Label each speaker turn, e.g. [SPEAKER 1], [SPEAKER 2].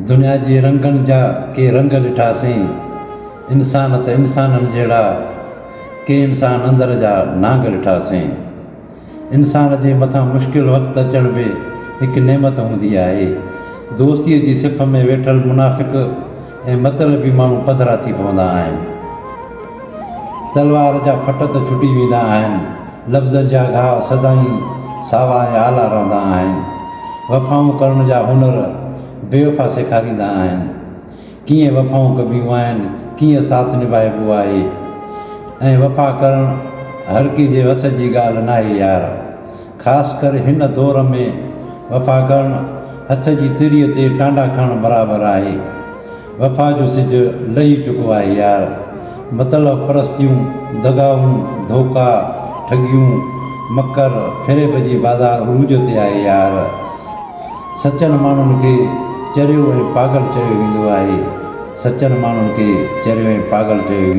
[SPEAKER 1] دنيا جي رنگن جا ڪي رنگ ڏٺاسين، انسان ته انسانن جهڙا، ڪي انسان اندر جا نانگ ڏٺاسين. انسان جي مٿان مشڪل وقت اچڻ به هڪ نعمت هوندي آهي. دوستيء جي صف ۾ ويٺل منافق ۽ مطلبي ماڻهو پڌرا ٿي پوندا آهن. تلوار جا ڦٽ ته ڇٽي ويندا آهن، لفظن جا گهاء سدائين ساوا ۽ آلا رهندا آهن. وفائون ڪرڻ جا هنر بيوفا سيکاريندا آهن. ڪيئن وفائون ڪبيون آهن، ڪيئن ساٿ نڀائبو آهي ۽ وفا ڪرڻ هر ڪنهن جي وس جي ڳالهه ناهي يار. خاص ڪري هن دور ۾ وفا ڪرڻ هٿ جي تريء تي ٽانڊا کڻڻ برابر آهي. وفا جو سج لهي چڪو آهي يار. مطلب پرستيون، دغائون، ڌوڪا، ٺڳيون، مڪر، فريب جي بازار عروج تي آهي يار. سچن ماڻهن کي چريو ۽ پاڳل چيو ويندو آهي. سچن ماڻهن کي چريو ۽ پاڳل چيو ويندو.